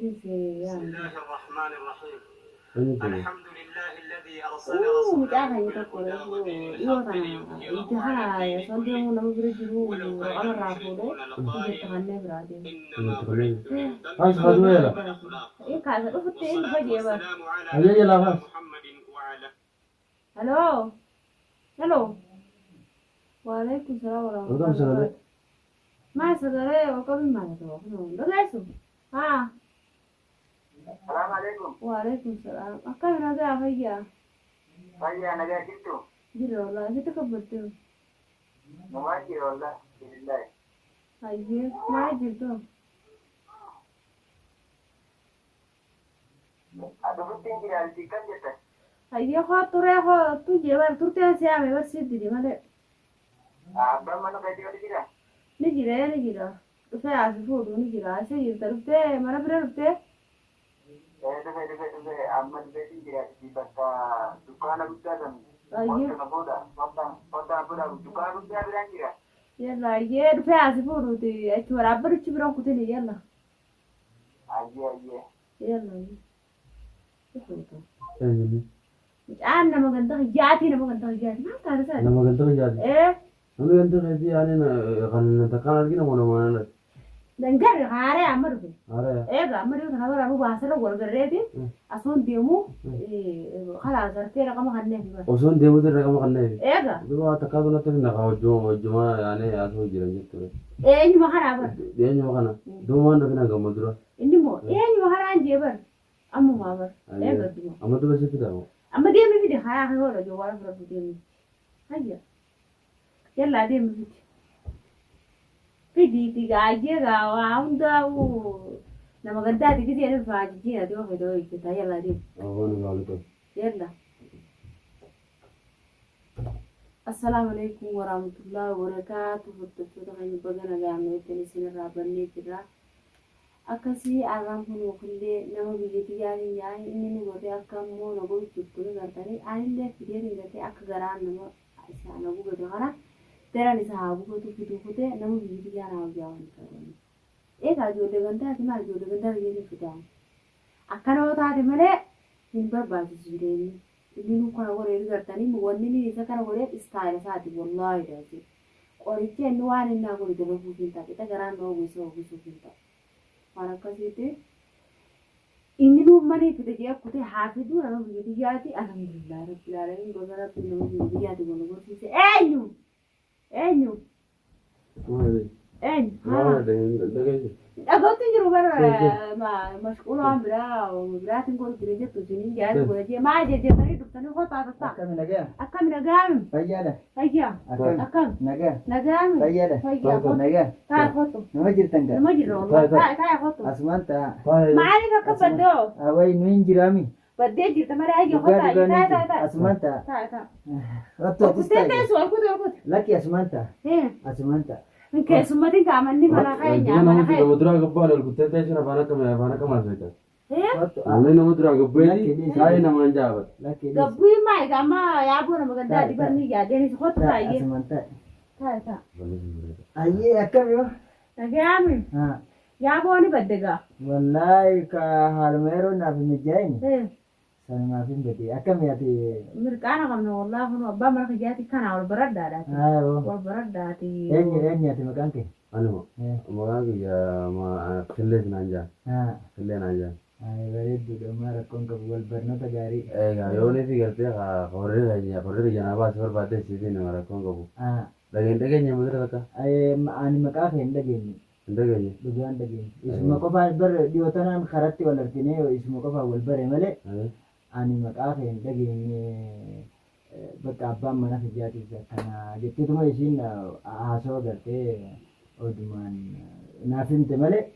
jeetiin si yaame. Eenyutu deeme? Uu mucaa keenya tokko reefu dhiyoo tana ija kana osoo deemuu nama bira jiru raqama irraa fuudhee biyyatti kannee biraa deeme. Biyyatti kannee. Kaas haa du'eera. In kaasa dhufutti in dhufa jee bar. Hayyee jalaa kaas. Hello. Hello. Waalaikum salaam Ol qabi warahmatullahi sagalee. wabarakatuh. Maa sagalee ol qabin maal ta'u kunoo dhageessu. Haa. Salaam alaikum. Waalaikum salaam. Akkami nagaa fayyaa? Fayyaa nagaa jirtu? Jira wallaahi sitti kabbatte. Numaa jira wallaahi. Alhamdulillah. Hayyee maal jirtu? Dhufuttiin jira altii kam jettan? Hayyee koo turee koo tu jee bar turteen si yaame bar siit dide malee. Abbaan mana keetii oli jira? Ni jira ni jira. Dhufee asi fuudhu ni jira. Isa jirta dhuftee mana bira dhuftee? Dhufe dhufe dhufe amma dhufeetiin jira bakka dukkaana guddaa san. Hayyee. Wanta booda wanta wanta booda dukkaana guddaa biraan jira. Yalla hayyee dhufee asi fuudhuuti achi waraabbadichi bira kutini yalla. Ayyee ayyee. Yalla hayyee. Dhufuuta. Eenyutu? Mucaan nama ganda kiyyaatii nama ganda kiyyaati maal taate isaati? Nama ganda kiyyaati. Ee. Namni ganda keetii yaani kan takkaan argina moo namaan alatti? Dangarri haaree amma dhufe. Haaree. Eega amma dhiyoo kana bara nu baasarra wal garreeti osoon deemu karaa sartee raqama kanneefi bara. Osoon deemuutti raqama kanneefi. Eega. Duuba takkaatu natti finna kaa hojjuma hojjuma yaani asoo jiran jechuudha. Eenyuma kanaa bara. Eenyuma kana. Duuba waan dhufina gamma dura. Inni immoo eenyuma kanaan jee bara. Ammumaa bara. Eega duma. Amma duba si fidaa moo? Amma deemi fide karaa kan hoola jawwaala fudhadhu deemi. Hayya. Yallaa deemi fide. Fidiiti gaayyee gaa waa hundaa'u nama gaddaati gisee dhufaa jijjiirati yoo fedhe hojjeta yallaa deemi. Waan gaarii ta'e. Yalla. Assalaamu alaikum warahmatullahi wabarakatuh. Hordoftoota keenya baga nagaan nu eeggan isinirraa bannee jirra. Akkasii arraan kun okullee nama biyya tiyyaatiin yaa'anii inni nu godhee akka immoo na godhu jirtu ni gartanii anillee fideetiin gartee akka garaan nama isaa na gubate kana daran isa haa gubatu fiduu kutee nama biyya tiyyaa naa hojjaa waan ta'eef. Egaa ijoollee gandaati maal ijoollee gandaa biyyatiin fidaa. Akkana yoo taate malee hin barbaachisu jireenyi. Inni nu kana godhe ni gartanii wanni inni isa kana godhe istaayila isaati wallaahi daasii. Qoricha inni waan inni haa godhu dalaguuf hin ta'a. Qixa garaan na ogeessa ogeessuuf hin ta'a. Waan akkasiiti. Inni nu manii fide jee kutee haa fiduu nama biyya biyyaati alhamdulillah rabbil alamin baga rabbi nama biyya biyyaati wal gorsiise eenyu eenyu Maali? eenyu Maal haa dhageessu? dhagootti jiru bara Seensee. mashquula waan biraa biraatiin godhu jira jettu isiniin jaarri godha jee maa jejjettanii dhuftanii kottaa tattaa Akkami nagaa? akkami nagaami Fayyaadha? fayyaa Akkami? akkam Nagaa? nagaami Fayyaadha? fayyaa kottu Nagaa? taa'e kottu Nama jirtan gaa? nama jirra wallahi Taa'e, taa'e taa'e kottu Asumaan ta'a. Taa'e. maaliif akka baddoo Awai nu hin jiraami. baddee jirta malee ayyo Dhugaa kottaa dhugaa taa'e ni taa'e jira. taa'e Asumaan ta'a. taa'e taa'e Ottu atis Kuttee taa'e. teessu ol kute ol kute. Lakki asumaan ta'a. Asumaan ta'a. Keessummatiin kaamanni mana keenya Nama mana nuti keenya. nama duraa gabbaan ol kuttee teessuun afaan akkam afaan akkam haasofta. Ottu. Namni nama duraa gabbeeti Lakki dhiisi. taa'ee namaan jaabata. Lakki dhiisi. Gabbii maa egaa amma yaaboo nama gandaa Taa'e, dibanni yaadeenis kottu Taa'e taa'ee. asumaan taa'e. Taa'e taa'e. Ayyee akkami yoo? Nagaami Haa. yaaboo ni badde gaa. Wallaahi ka haaluma yeroo naaf hin mijaa'in sanumaaf hin bade. Akkami ati? Mirqaana qabna wallaahi kun abbaa mana kiyyaati kana wal baradhaadhaati. Haa yoo. Wal baradhaati. Eenyu eenyu ati maqaan kee? Anuma maqaan kiyya Killee naan jaan. Haa. Killee naan jaan. Ay bareedduudha maa rakkoon qabu wal barnoota gaarii. Egaa yoonii fi gartee horri keenya horri kiyya naa baasii barbaadde siifi nama rakkoon qabu. Haa. Dhageen dhageenya mudura takka Ani maqaa kee hin dhageenye. hin dhageenye. Dhugaan dhageenye. Isuma qofaan bar dhiyoo tanaan karatti wal arginee isuma qofaan wal bare malee ani maqaa kee hin dhageenye bakka abbaan mana kiyyaatiif akkana jetteetuma isiin haasawa gartee odumaan naaf himte malee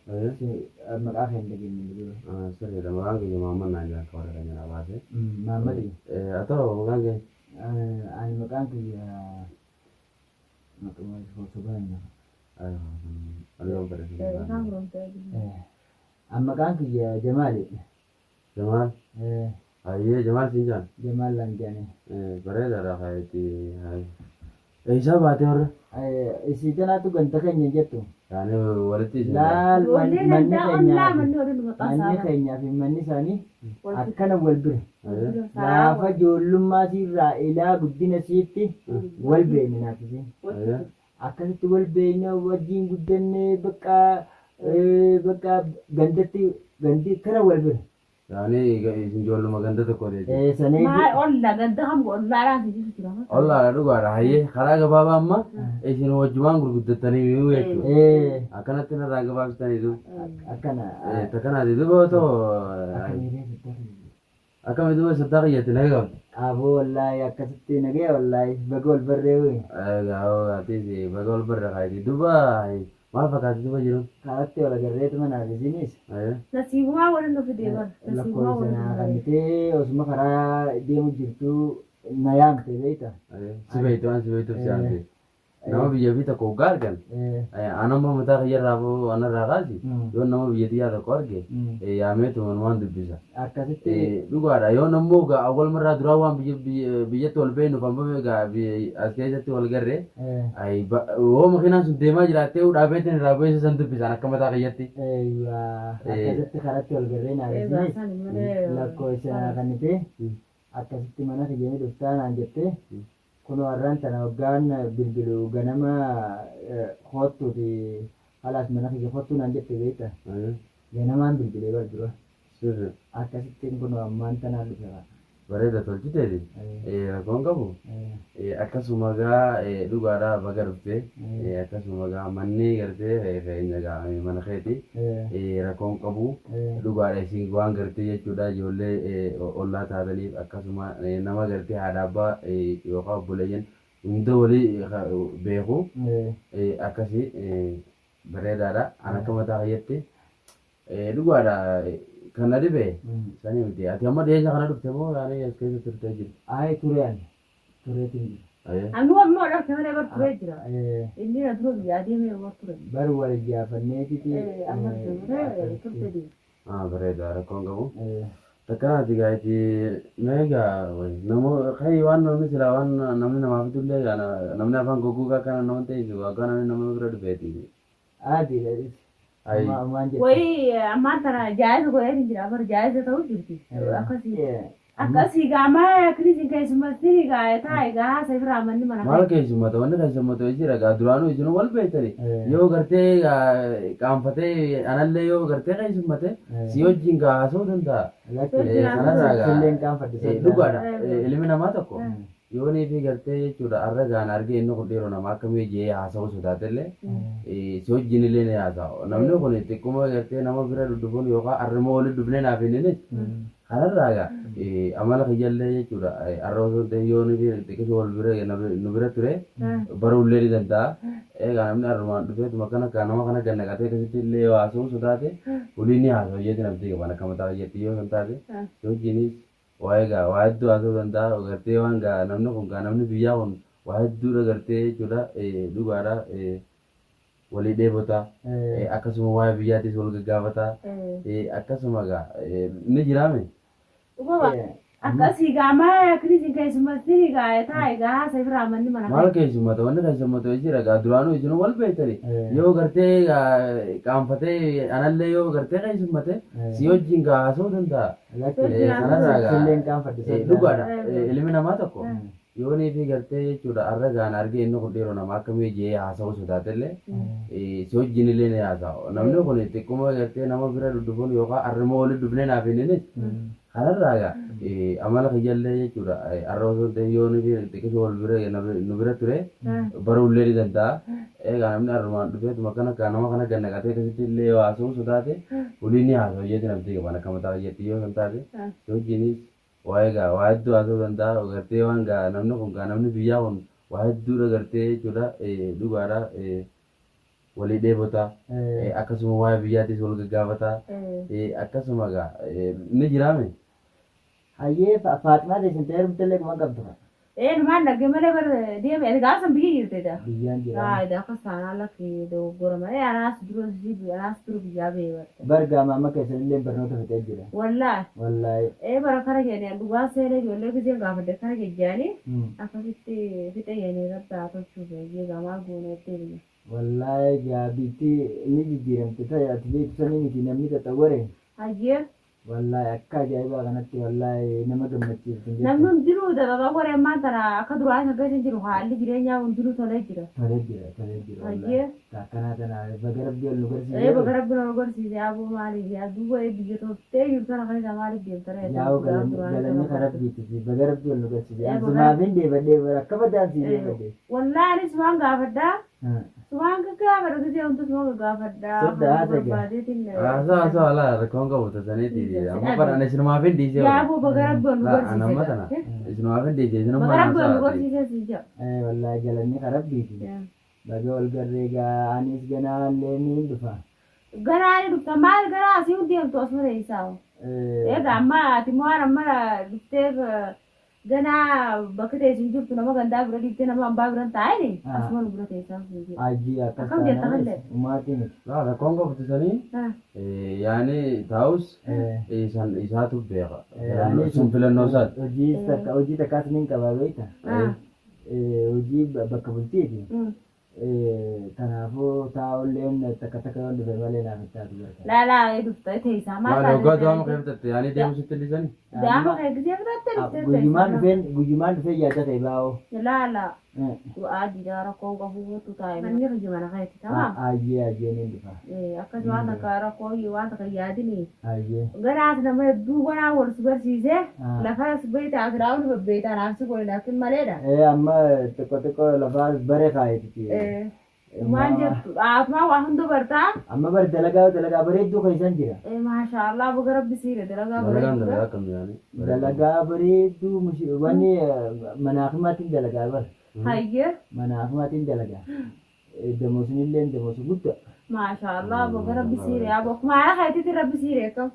maqaa kee hin dhageenye dura. Sirriidha maqaan kiyya Mahammad naan jaan ka warra keenya naa baase. Maammadi. Haa ta'u maqaan kee Ani maqaan kiyya maquma sobaa hin Ani Isaan gurgurtaa. An maqaan kiyya Jamaali. Jamaal. Hayyee Jamaal siin jaan. Jamaal laan jaane. Bareedaadha kaayetti. Eessaa baatee warra? Isii tanaatu ganda keenya jettu. Yaani walitti isin. Laal Ijoollee manni gandaa ollaa keenyaa fi manni waliin maqaa manni isaa keenyaa fi manni isaanii bara. akkana wal bira. Gaafa ijoollummaa siirraa ilaa guddina siitti wal beekne naaf isiin. Akkasitti wal beekne wajjin guddanne bakka bakka gandatti gandi kara wal bira. Yaani isin ijoolluma ganda tokko jechuudha. Sanii Maal olla ganda kam ollaadhaan si jiru jira. Ollaadha dhugaadha hayyee karaa gabaabaa amma isin wajjumaan gurguddattanii mi'uu jechuudha. Akkanatti narraa gabaabsitanii duuba. Akkana. Takkanaati duuba otoo akkami duuba saddaa kiyyatti naga qabdi. Aboo wallaahi akkasitti nagaya wallaahi baga wal barree wee. Egaa atis baga wal barra kaayiti duuba maal fakkaati duuba jiru. Karatti wal agarreetu manaaf isinis Nasiibumaa waliin nu fidee bara. Nasiibumaa lakkoofsa waliin naa nu fidee. kennitee osuma karaa deemu jirtu na yaamte beekta. Si beektu waan si beektuuf si yaamte. Nama biyya fi tokko hoggaa argan. Anammoo mataa kiyyarraa foo anarraa kaasi yoo nama biyya xiyyaa tokko arge yaameetu waan dubbisa. Akkasitti Dhugaadha yoo nammoo egaa awwal marraa duraa waan biyyatti wal beeknuuf amma egaa as keessatti wal garree yoo makiinaan sun deemaa jiraattee dhaabeetiin irraa bu'ee san dubbisaan akka mataa kiyyatti. Akkasitti karatti wal garree naaf isinis lakkoofsa naa kennitee akkasitti mana kiyyanii dhuftaa naan jettee kunoo har'aan tana hoggaan bilbilu ganama hoottuuti halaas mana kiyya hoottuu naan jette beekta. Ganamaan bilbilee bar dura. Sirri Akkasittiin kunoo ammaan tanaan dhufe. Bareeda tolchiteeti rakkoon qabu. Akkasuma gaa dhugaadha baga dhuftee akkasuma gaa manni gartee keenya gaa mana keeti rakkoon qabu dhugaadha isin waan gartee jechuudha ijoollee ollaa taataniif akkasuma nama gartee haadha abbaa yookaan obboleeyyan hunda walii beeku akkasi bareedaadha. An akka mataa kiyyatti dhugaadha kan na dhibe sanii miti. Ati amma dhiyeenya kana dhufte moo yaani as keessa turtee jirti? Ayi ture ani tureetiin jira. Anuu ammoo dhabte malee bar turee jira. Inni na dura biyyaa deemee bar ture. Bar wal ijaafanneetiti. Amma turte turte deema. Bareeda rakkoon qabu. Takkanaati gaa itti meegaa namo kai waan namni silaa waan namni namaa fidullee gaa namni afaan goggogaa kana nama ta'eef waggaa namni nama bira dhufeeti. Adi Ayi. waan jette. Wayii ammaan tana jaayisa godhee jira bar jaayisa ta'uu jirti. Akkasii. Akkasii gaamaa kirisin keessumatti gaa taa'e gaa haasa biraa manni mana. Maal keessummata wanni keessummata jira gaa duraanuu isin wal beektani yoo gartee qaanfatee anallee yoo gartee keessummate si wajjin gaa haasa'uu danda'a. Kanarraa gaa Silleen qaanfadde. Dhugaadha ilmi namaa tokko yoo fi gartee jechuudha har'a gaan argee inni kun dhiiroo namaa akkamii jee haasa'uu sodaatellee si wajjin illee ni haasa'u. Namni kun xiqquma gartee nama bira duddufuun yookaan har'uma walitti dhufnee naaf hinninis kanarraa gaa amala kiyyallee jechuudha har'a osoo hin ta'in yoo nuti xiqqisoo wal bira nu bira ture baruullee ni danda'a. Egaa namni har'umaan dhufeetuma kana kan nama kana gad naqatee akkasitti illee yoo haasa'uu sodaate olii ni haasa'u jeetiin abdii qaban akka mataa kiyyatti yoo san taate si wajjinis waa'ee gaa waa hedduu haasa'uu danda'a gartee waan gaa namni kun gaa namni biyyaa kun waa hedduudha gartee jechuudha dhugaadha walii dheebota akkasuma waa'ee biyyaatis wal gaggaafata akkasuma gaa ni jiraame. Akkasii gaamaa kirisin keessumatti gaa taa'e gaa haasa biraa manni mana. Maal keessummata wanni keessummata jira gaa duraanuu isin wal beektani yoo gartee qaanfatee anallee yoo gartee keessummate si wajjin gaa haasa'uu danda'a. Kanarraa gaa Silleen qaanfadde. Dhugaadha ilmi namaa tokko yoo fi gartee jechuudha har'a gaan argee inni kun dhiiroo namaa akkamii jee haasa'uu sodaatellee si wajjin illee ni haasa'u. Namni kun xiqquma gartee nama bira duddufuun yookaan har'uma walitti dhufnee naaf hinninis kanarraa gaa amala kiyyallee jechuudha har'a osoo hin ta'in yoo nuti xiqqisoo wal bira nu bira ture baruullee ni danda'a. Egaa namni har'umaan dhufeetuma kana kan nama kana gad naqatee akkasitti illee yoo haasa'uu sodaate olii ni haasa'u jeetiin abdii qaban akka mataa kiyyatti yoo san taate si wajjinis waa'ee gaa waa hedduu haasa'uu danda'a gartee waan gaa namni kun gaa namni biyyaa kun waa hedduudha gartee jechuudha dhugaadha walii dheebota akkasuma waa'ee biyyaatis wal gaggaafata akkasuma gaa ni jiraame. Hayyee Faaximaa teessin ta'ee heerumtellee kuma qabdu. Maal dhagge malee bar deeme ati gaafa san biyya jirte. Biyyaan jira. Haa akkas taanaan lakki dogoggora malee anaas dura anaas dura biyyaa ba'e barta. Bargaama amma keessanillee barnoota fixee jira. Wallaahi. Wallaahi. Bara kara keenya dhugaa seenee ijoollee giseen gaafadde kara jejjaanii akkasitti fixe yeenii rabbi haa tolchuuf eeyyee gamaa goonee deebine. Wallaahi gaabiitti ni jijjiiramte ta'e ati beektu sanii miti namni xaxawware. Hayyee. Wallaahi akka ajaa'ibaa kanatti wallaahi nama gammachiiftu hin Namni jettu. hundinuu xaxawware ammaan tana akka duraa isa keessa hin jiru haalli jireenyaa hundinuu tolee jira. Tolee jira tolee jira wallaahi. Hayyee. Akkanaa tana baga rabbi ol nu garsiise. Ee baga rabbi nu garsiise aboo maaliif yaa duuba ee biyya toltee jirtu tana keessa maaliif deemta ree? Yaa'u galanni galanni kan rabbiiti fi baga rabbi ol nu garsiise. Ee, Ani baga- sumaafin deebadhee bara akka badaan sii deebadhee. Wallaahi anis waan gaafadhaa. Sumaan gaggaafadha gisee hundi suma gaggaafadhaa. Sodda haasa gaa. Barbaadeetiin. Haasaa haasaa walaa rakkoon qabu tasaniiti. Amma bara ani isinumaaf hin dhiisee. Yaaboo baga rabbi ol nu Laa ani amma garsiise. tana isinumaaf hin dhiisee isinummaan Baga rabbi ol nu haasaa. garsiise si jira. Ee wallaahi galanni kan rabbiiti. Baga ol garree gaa anis ganaa illee ni dhufa. Ganaa ni dhufta maal ganaa asii hundi deemtu asuma teessaa. Egaa amma ati waan amma dhuftee ganaa bakka teessu hin jirtu nama gandaa bira dhiiftee nama hambaa bira hin taa'ini asuma nu bira teessaa. Ajii akkas Akkam jetta taanaan mallee? umaatii miti. Laa rakkoon qabu tasanii yaani taa'us isan isaatu beeka. Anis Sun filannoo isaati. Hojii takka hojii takkaas ni qaba beekta. Hojii bakka bultiiti. Kanaafuu taa'ulleen takka takka yoo dhufe malee naaf itti taatu barta. Laalaa dhufta teessaa maal Maal hoggaa du'aama kee fitatte yaani deemu sitti dhiisanii? Daama kee gisee fitatte dhuftee Guyyumaan dhufeen guyyumaan dhufeen yaada ta'e baa'oo. Laalaa du'aa didaa rakkoo qabu tu taa'e. Manni hojii mana keetti tamaa. Ayyee ayyee ni dhufa. Akkas waan takka rakkoo waan takka yaadini. Ayyee. Ganaas nama hedduu ganaa wal si barsiise lafa beektaa firaa'uun bebbeektaa naaf si godhe laakiin maleedha. Amma xiqqoo xiqqoo lafaa bare kaayetiti. Waan jettu dhaatumaa waa hunda bartaa. Amma bar dalagaa dalagaa bareedduu keessan jira. Maashaallah baga rabbi siire dalagaa Dalagaan bareedduu. dalagaa akkam yaani? Dalagaa bareedduu wanni manaafimaatti dalagaa bar. Hayyee. Manaafimaatti dalagaa. Damoosni illee damoosu guddaa. Maashaallah baga rabbi siire yaa bokk maala keetitti rabbi siire akkam.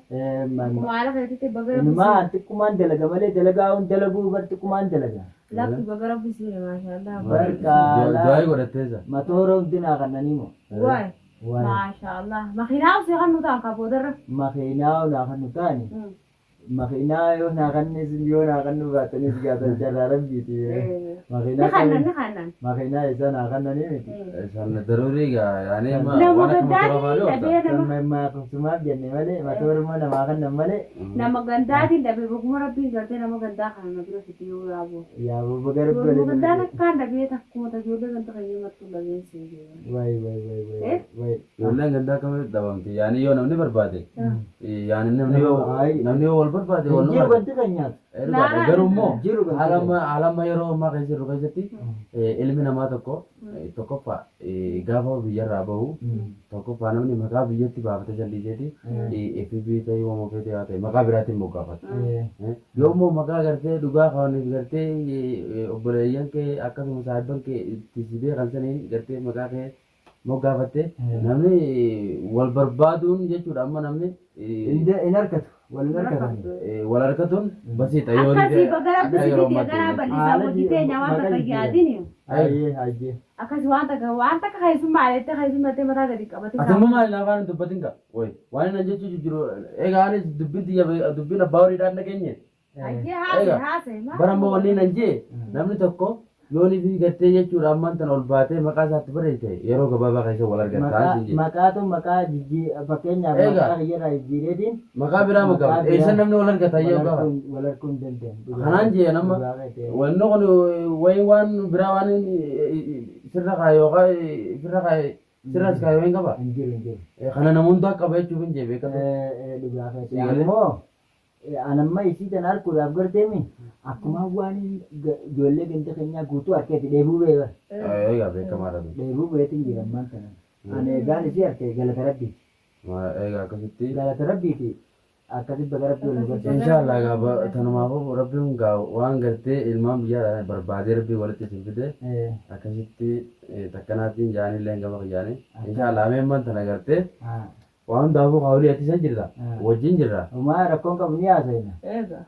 Maala keetitti baga rabbi Inumaa siire. xiqqumaan dalaga malee dalagaa hun dalaguu bar xiqqumaan dalaga. Lakki baga rabbi siire maashaallah. Barqaalaa. Du'aa godhatteessa. Matoora hundinaa kannanii moo. Waay. Waay. Maashaallah. Makiinaa usii kan nutaan kaboodarra. Makiinaa naa kan nu taani. Makiinaa yoo naa kannis yoo naa kannu baatanis gaafatan carraa rabbiiti. Ni Makiinaa kannan ni kannan. makiinaa isa naa kannanii miti. Isaan daruurii gaa yaani Nama waan akka motora gandaatiin maalii oolta? dhabee nama Sumaaf jenne malee matooruma namaa kannan malee. nama gandaatiin dhabee baguma rabbiin gartee nama gandaa kana na bira fidee yoo yaaboo. Yaa baga rabbi Nama waliin. gandaan akkaan dhabee takkuma ijoollee ganda kan himattu dhabee siin jedhu. Waay waay waay waay waay. Ijoolleen gandaa akkamitti dhabamti? Yaani yoo namni barbaade yaani namni yoo Ay. namni yoo wal barbaade wal Jiru barbaade. wanti kan nyaatu. Dhugaadha. Garuu immoo Jiru kan haala amma haala amma yeroo ammaa keessa jirru keessatti ilmi namaa tokko tokkoffaa gaafa biyyarraa bahu tokkoffaa namni maqaa biyyatti baafate salliseeti FB ta'ee waan ofii ta'ee ta'e maqaa biraatiin moggaafata. Yoo immoo maqaa gartee dhugaa kaawwaniif gartee obboleeyyan kee akkasuma saahibban kee itti si beekan saniin gartee maqaa kee moggaafatte namni wal barbaaduun jechuudha amma namni Hin harkatu. Wal hin harkatan. wal harkatuun basiidha yoo Akkasii baga rabbi akka si yeroo fidee ammaatti ganaa bal'isaa Haala hojii teenya waan maqaa takka jijjiirama. yaadini. Ayyee ayyee. Akkasii waan takka waan takka keessummaa alettee keessummattee mataa gadi qabatee. Ati immoo maal afaan hin dubbatin gaa? Wayi waan inni jechuu jiru egaa anis dubbiin tiyya dubbiin abbaa horiidhaan dhageenye. Hayyee haase Egaa. haase. Bara immoo wanni nan jee namni tokko yoonii fi gartee jechuudha ammaan tana ol baatee maqaa isaatti barreesse yeroo gabaabaa keessa wal argata siin jee. Maqaatu maqaa jijjii fakkeenyaaf Egaa. maqaa kiyyarraa jijjiireetiin Maqaa biraa Maqaa maqaa biraa. eessa namni wal argata yoo gaafa. wal harkuun hin danda'amu. Kanaan jee nama Dhugaa ta'e. wanni kun wayi waan biraa waan sirra kaaye yookaan sirra kaaye sirras kaaye wayin qaba. Hin jiru hin jiru. Kana nama hundaa qaba jechuuf hin jee beekatu. Dhugaa ta'e. Siigalee. Ammoo anamma isii tan harkuudhaaf garteemi akkuma waan ijoollee ganda keenyaa guutuu harkeeti dheebuu bee bara. Egaa beekamaadha. Dheebuu beetiin jira ammaan kana. Ani egaan isii harkee galata rabbiiti. Egaa akkasitti. Galata rabbiiti. Akkasitti baga rabbii wal nu garsiise. Inshallah egaa tanumaafuu rabbiin gaa waan gartee ilmaan biyyaa barbaadee rabbii walitti isin fide akkasitti takkanaatiin jaanillee gama kiyyaanii inshallah ameen tana gartee waan hundaafuu kaawulii ati isa jirta wajjin jirra. Homaa rakkoon qabu ni haasa'ina. Egaa.